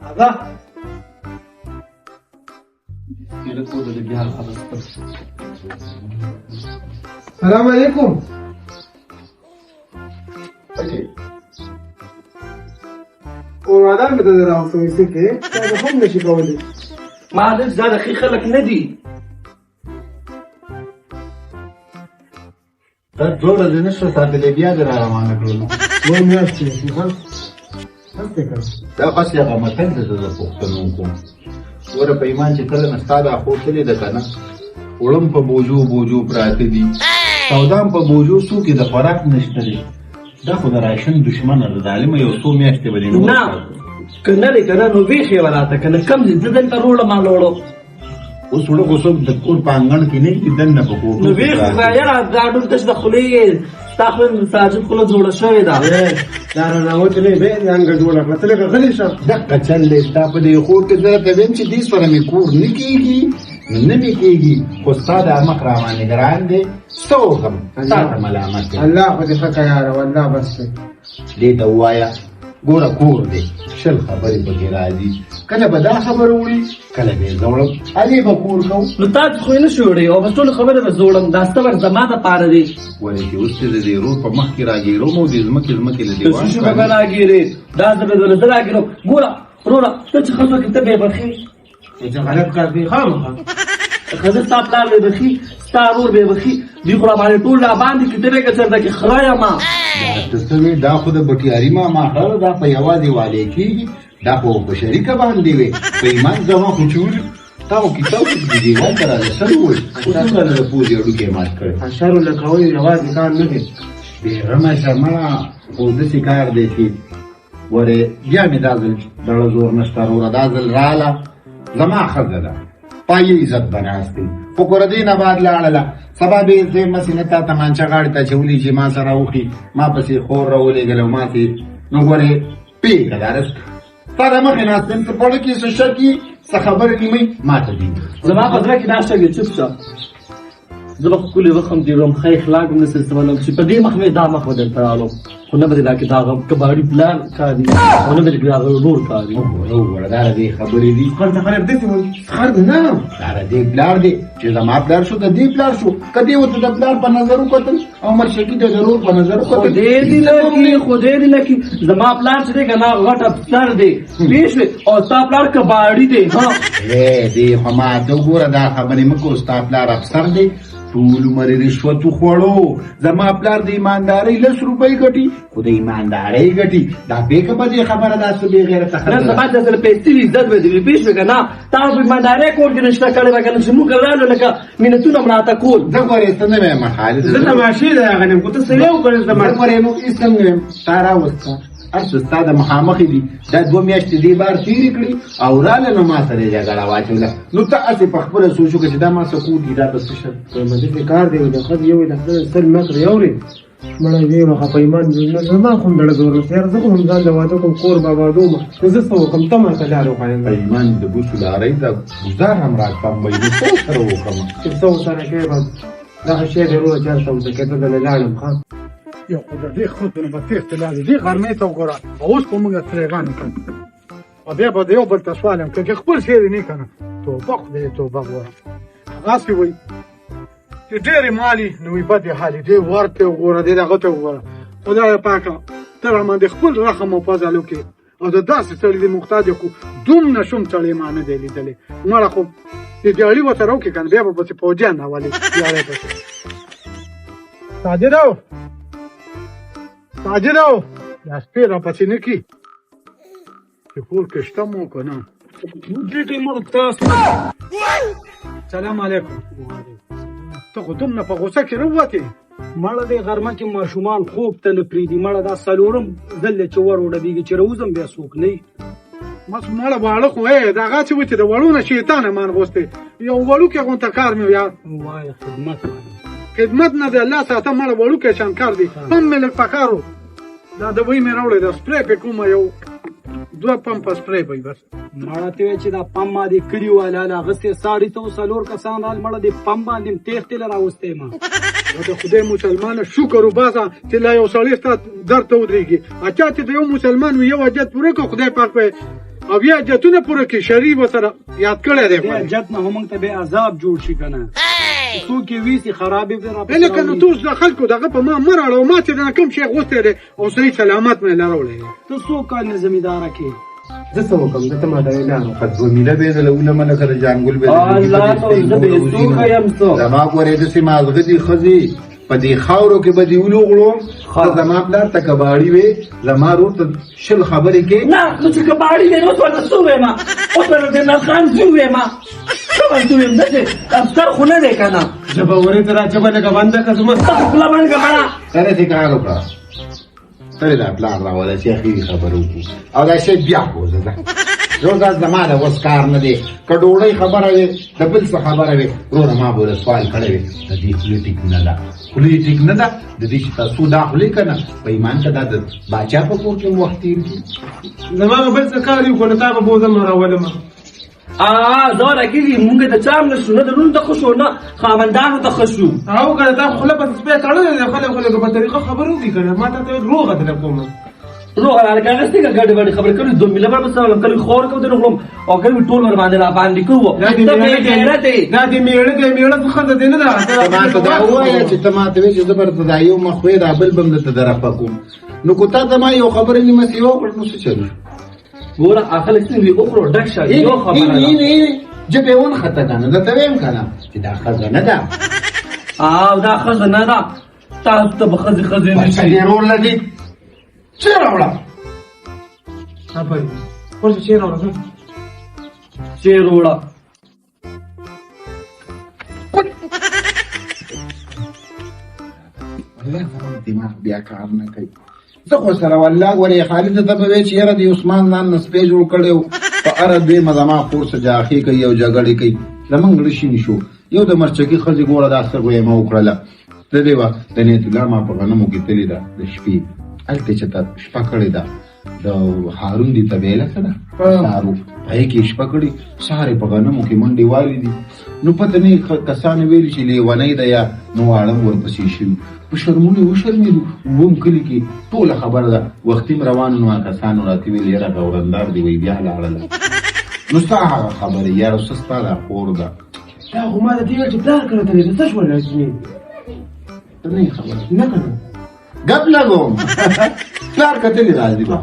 هغه سلام علیکم. اورادان مې ته راوستم څه کې تا به هم نشي کولی. ما د دا د ښې خلک نه دي. دا دوه ورځې نه شوه ساتلی، بیا دې را روانه کړلو. دوه میاشتې شي، ښه بس دی که نه. دا خو هسې هغه متل دی، زه د پښتنو کوم. ګوره په ایمان چې کله مې ستا دا خور تللې ده که نه، اوړه په بوجو بوجو پراته دي، سودا هم په بوجو، څوک یې د خوراک نشته دی. دا خو د راشن دښمنه ده ظالمه، یو څو میاشتې به دې نور نه که نه دی که نه، نو ویښې به راته که نه. کم دي زه دلته روړم، ما لوړو. اوس اوړه خو څوک د کور په انګڼ کې نه ږدي، دننه په کوټو نو کې ویښ پراته خو دي. یاره دا ډول تش د خولې ستا خو ساجد خوله جوړه شوې ده. دا راناوتې نه بیا څنګه جوړه کړه، ته لږه غلې شه. دقه چل دی ستا په دې خور کې. زه درته وایم چې دې سره مې کور نه کېږي نو نه مې کېږي، خو ستا دا مخ را باندې ګران دی، څه وکړم، تا ته ملامت یم. الله خو دې ښه کړه یاره، والله بس دی. دې ته ووایه ګوره کور دی، شل خبرې پکې راځي، کله به دا خبره وړي، کله به یې زه وړم، هلې به کور کوو. نو تا خو یې نه شو وړی او بس ټولې خبرې به زه وړم، دا صبر زما دپاره دی. ولې چې اوس چې د دې ورور په مخ کې راګېروم او دې ځمکې ځمکې له ته دېوال څه شي به راګېرې؟ دا زه به درله زه راګېروم. ګوره وروره، ته چې ښځو کې ته بې بخې چې غلط کار کوي خامخا. ښځه ستا پلار بې بخي، ستا ورور بې بخي، دوی خو راباندې ټول راباندې کړي، ته به که چېرته کې خره یمه. ته څه وې؟ دا خو د بټیاري ماما خره ده، دا په یوازې والې کېږي، دا خو په شریکه باندې وې. په ایمان زما خو چې ولید تا خو کیسه وکړه چې د دېوال ته راله سر وویل، اوس څومره له پوزې هډوکی مات کړی. حشرو لکول یوازې کار نه دی. بېغمه شه مړه، خو داسې کار دی چې ګورې بیا مې دا ځل دړه زور نشته وروره. دا ځل راله زما ښځه ده، پایه عزت به ناست دی، خو ګوره دې نه بعد لاړله سبا به یې زه مسې نه تا تمانچه غاړې ته اچولي چې ما سره وخي، ما پسې خور راولېږله او ما سې نو ګورې پېښه ده. ستا د مخې ناست یم، څه په زړه کې څه شک وي، څه خبره نیمه ما ته دي. زما په زړه کې دا شک دی، چوپ شه. زه به ښکلي وخم تېروم، ښه اخلاق هم نه سلسلولم چې په دې مخ مې دا مخ به درته رالم، خو نه به دې دا کې دا کباړي پلار کار دي او نه به دې دا ورور کار دي. وګوره وګوره، دا د دې خبرې دي. خر ته خلک داسې وایي، خر نه دا د دې پلار دی چې زما پلار شو، د دې پلار شو، که دې ورته د پلار په نظر وکتل او مرشکي د ضرور په نظر وکتل. خدای دې نه کړي، خدای دې نه کړي، زما پلار چې دی که نه غټ افسر دی، پوه شوې، او ستا پلار کباړي دی. ها ای دې خو ما ته وګوره، دا خبرې مه کوه. ستا پلار افسر دی، ټول عمر یې رشوت وخوړو. زما پلار د ایماندارۍ لس روپۍ ګټي، خو د ایماندارۍ ګټي. دا بېکه به دې خبره دا څه بې غیرته خبره نه. زما د سره پیسې وي، عزت به دې وي، پوه شوې که نه؟ تا په ایماندارۍ کور کې رشته کړې وه که نه، چې موږ رالو لکه مینتونه هم راته کول. زه ګورې څه نه وایم خالد، زه تماشې دی هغه نیم، خو ته څه یو کړې زما. زه ګورې نو هېڅ هم نه وایم، تا راوسته هر څه ستا د مخامخې دي. دا دوه میاشتې دې بار تېرې کړې او راله نو ما سره یې جګړه واچوله. نو ته هسې په خپله سوچ وکړه چې دا ما څه کور دي، دا به څه شي. داسې کار دی د ښځې یو د خپل سل مکر یې اوري. مړه وی وخه په ایمان نه زما خو هم دړه زور نشته یاره، زه خو هم ځان له واده کوم، کور به آبادوم، نو زه څه وکړم؟ ته ماته لاره وښایه. په ایمان د بوسو لارۍ دا ګوزار هم راتمبوي، نو څه ورسره وکړم؟ چې څه ورسره کوې بس دغه شی دی وروره، چې هلته ورته کېده دله لاړم. ښه یو خو د دې ښځو نه به تېښتې لاړې، دې غرمې ته وګوره، او اوس خو موږ ترېغان کړو او بیا به د یو بل ته سوال یم که خپل شی دې نه که نه. توبه خدای توبه. ګوره هغسې وایي چې ډېرې مالي نو وي بدې حالي، دې ورته وګوره، دې دغه ته وګوره. خدای پاکه ته را باندې خپل رحم او فضل وکړې او د داسې سړي دې محتاج کړو، دومره شوم سړی ما نه دی لیدلی. مړه خو د دیاړي ورته راوکړې که نه، بیا به پسې فوجیان راولي دیاړی پسې. ساجد او ساجد او دا سپی راپسې نه کړي چې کور کې شته مو که نه. سلام علیکم. ته خو دومره په غوسه کې راووتې. مړه دې غرمه کې ماشومان خوب ته نه پرېږدي. مړه دا څلورم ځل دی چې ور وډبېږي، چې راوځم بیا څوک نه وي. بس مړه واړه خو یې دا هغسې و چې د وړو نه شیطان امان غوښتی، یو وړوکی غونته کار مې ویا. وایه خدمت خدمت نه دی الله ساته، مړه وړوکی شان کار دی، هم مې لږ پکار و. دا دوایي مې راوړې ده، سپری پې کومه، یو دوه پمپه سپری به وي بس. مړه ته وایې چې دا پمپ ما دې کلي والا له اخیستی، ساړي ته څلور کسان رال، مړه دې پمپ باندې هم تېښتې له راوستی ما. د خدای مسلمانه شکر وباسه چې لا یو سړی ستا در ته ودرېږي. چا چې د یو مسلمان وي یو حاجت پوره کړ، خدای پاک به او بیا حاجتونه پوره کړي. شرعي ورسره یاد کړی دی. دې حاجت نه هم موږ ته بیا عذاب جوړ شي که نه، څوک یې ویسي خرابې پرې راپسې لکه نو ته اوس د خلکو دغه په ما مه راړوه. ما چې دنه کوم شی غوښتی دی او صحیح سلامت مې لرولی دی. ته څو کال نه زمینداره کې؟ زه څه وکړم؟ زه ته ماته ویې لار وښیه. دوه میله به یې دله ولمه لکه د جانګل به یې الله نو زه بې څوکه یم څه. زما ګورې داسې مازغه دي ښځې په دې خاورو کې به دې ولوغړوم. ته زما پلار ته کباړي وې، زما ورور ته 20 خبرې کې. نه نو چې کباړي دی نو اوس ورته څه ووایم؟ اوس ورته د عمران خان زوی ووایم؟ څه ورته ووایم؟ داسې افسر خو نه دی که نه. ژبه ورې ته را ژبه لږه بنده کړه زما. ته خوله بنده کړه مړه. ته داسې کار وکړه، ته دا پلار راوله چې اخري خبره وکړو او دا شی بیا بوځه. ځه زه دا زما د وس کار نه دی. که ډوډۍ خبره وي، د بل څه خبره وي، وروره ما به ورته سوال کړی وي. د دې خولې ټیک نه ده، خولې یې ټیک نه ده. د دې چې تاسو دا خولې که نه، په ایمان که دا د باچا په کور کې هم وخت تېر کړي. زما به بل څه کار وي خو له تا به بوځم راولم. زه راکېږي مونږ د چا هم نه شو، نه د لوڼو ته ښه شو، نه خاوندانو ته ښه شو. او که نه تا خو خوله پسې سپی تړلی دی، خلک خو لږه په طریقه خبرې وکړي که نه. ما تا ته روغه درله کوم. روغه راله که هغه څنګه ګډې وډې خبرې کړې، دوه میله به سره کلي خور کوم درنه خورم او کلي ټول ور باندې را باندې کوو. دا دې ته مېړه بې دی، غیرته یې. دا دې مېړه دی، مېړه څه ښځه دی نه ده. ته ما ته دا ووایه چې ته ما ته وایې چې زه به درته دا یو مخ وې، دا بل به هم درته درپه کوم. نو که تا ته ما یو خبره نیمه سیوا وکړه نو څه چل شو؟ ګوره خلک څنګه وي، وخورو ډک شه، یو خبره ده. ژبه یې ونښته که نه، درته وایم که نه چې دا ښځه نه ده. او دا ښځه نه ده، تاسو ته به ښځې ښځې نه شي. دې ورور له دې چیرې راوړه؟ آفرین. ورشه چیرې راوړه؟ چیرې راوړه؟ والله زما دماغ بیا کار نه کوي. زه خو سره والله ګورې خالد ته به وایې چې یاره د عثمان ځان نه سپی جوړ کړی و، په هره دویمه زما خور څه جاخې کوي او جګړې کوي. زمونږ زړه شین شو. یو د مرچکي ښځې ګوره دا څه غویمه وکړله، تللې وه د نیت الله ما په غنمو کې تللې ده د شپې، هلته چې ته شپه کړې ده د هارون دې طبیله څه ده سارو په هغې کې شپه کړې، سهار یې په غنمو کې منډې والې دي. نو پته نه کسانو ویلي چې لیونۍ ده یا نو واړه هم ورپسې شوي، په شرمونو یې وشرمېدو. اووم کلي کې ټوله خبره ده، وختي هم روان نو هغه کسانو راته ویل یاره غورندار دی وایي بیا لاړله. نو ستا هغه خبرې یاره څه ستا دا خور ده. دا خو ما ته ویل چې پلار کره تللی ده، څه شول راځي؟ ته نه یې خبره. نه که نه. ګپ لګوم. پلار کتلې راځي به.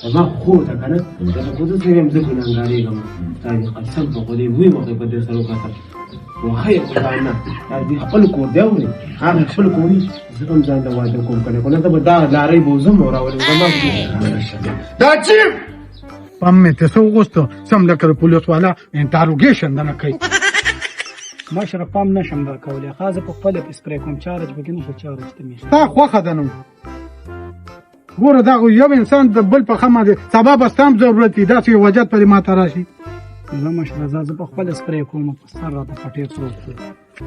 زما خور ده که نه، زه خو داسې وایم زه ګناهګارېږم، ستا دې قسم په خدای وی وخت په دې سره وکتل وښیه خو دا نه، دا دې خپل کور دی اورې، هغه خپل کور وي، زه به هم ځان له واده کوم که نه، خو نه ته به دا لارۍ بوځم او راولم زما دا چې پم مې ته څه وغوښته، سم لکه د پولیس والا انټاروګیشن دنه کوي. مشره پم نه شم درکولی، ښه زه په خپله پې سپری کوم، چارج پکې نشته، چارج ته مې ستا خوښه ده. نو ګوره دا خو یو انسان د بل په ښه باندې سبا به ستا هم ضرورت وي، داسې یو وجت پرې ماته راشي. زه مشره ځه، زه په خپله سپری کوم، په سر راته پټې پروت دی.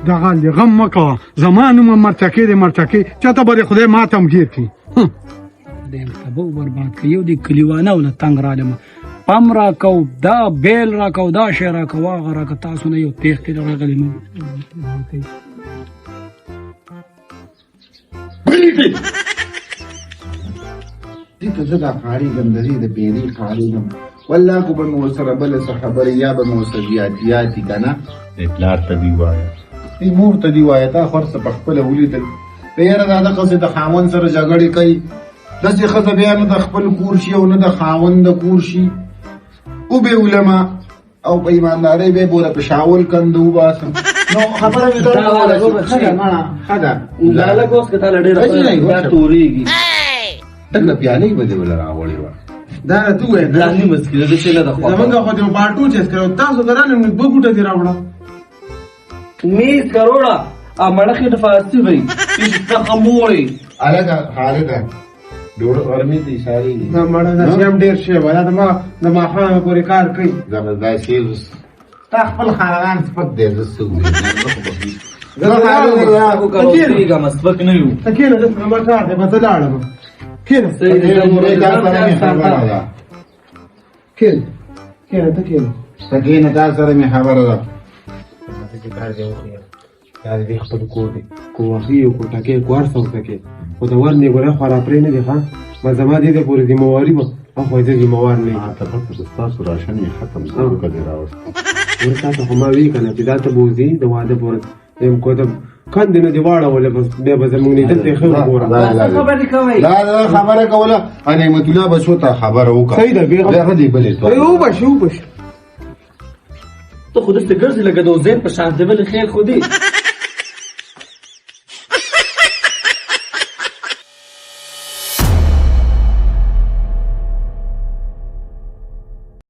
دغه دی غم مه کوه، زما نوم هم مرچکې دی، مرچکې چاته به دې خدای ماته هم ګیر کړي. خدای مې تباه برباد کړي، یو دې کلیوانه له تنګ رالم، پم راکو، دا بیل راکو، دا شی راکو، هغه راکو، تاسو نه یو تېښتې راغلي نه. دې ته زه دا قاریږم، د دې د پیرې قاریږم، والله که به مې ورسره بله څه خبرې یا به مې ورسره زیاتیاتي که نه. دې پلار ته دي وایه، دې مور ته دي وایه، تا خو هر څه په خپله ولیدل. د یاره دا دغسې د خاوند سره جګړې کوي، داسې ښځه بیا نه د خپل کور شي او نه د خاوند د کور شي. وبې ولمه او په ایماندارۍ به یې بوله په شاول کنده وباسم. نو خبره مې درته دا وکړه. وروره ښه ده، مړه، ښه ده. دا لږ اوس که تا له ډېره ښه دی، بیا تورېږي. دغه پیالۍ به دې وله راوړې وه. دا راته ووایه. دا نیمه سکیله ده چې نه ده خوښه. زمونږ خو دې پالټو چې کړو، تاسو ته رانه نو دوه ګوټه دې راوړه. میز کروړه، مړه خېټه فارسي وایي، چې ته ښه مور یې. هلکه خالده، ډوډۍ غرمې ته ایسارېږي. دا مړه دا شی هم ډېر شی وه، دا د ماښامه پورې کار کوي. زبردست شی اوس. تا خپل خاندان سپک دی، زه څه ووایم؟ زه زه خو که روغتېږم، سپک نه یو. ته کښېنه، دلته زما کار دی، بس زه لاړم. کښېنه. صحیح دی، دې کار سره مې خبره ده. کښېنه، کښېنه، ته کښېنه. ته کښېنه، تا سره مې خبره ده. چې کار دی وښیه، دا د دې خپل کور دی، که وهي او که ټکې، که هر څه ورته کوې، خو د ور نیولې خو راپرې نه دی. ښه، بس زما دې ته پورې ذمهواري وه، خو زه ذمهوار نه یم. ته بس ستاسو راشن یې ختم کړو، که دې راوست. ور تا ته خو ما ویل که نه چې دا ته بوځي د واده په ورځ، یم کو ته کندې نه دې واړولې، بس بیا به زموږ نه دلته ښه وګوره. خبرې کوئ؟ دا دا خبره کوله. نعمت الله بچو ته خبره وکړه. صحیح ده، بیا بیا دې بلې ای وبشي وبشي. ته خو داسې ګرځې لکه د وزیر په شان دی. بلې خیر خو دی؟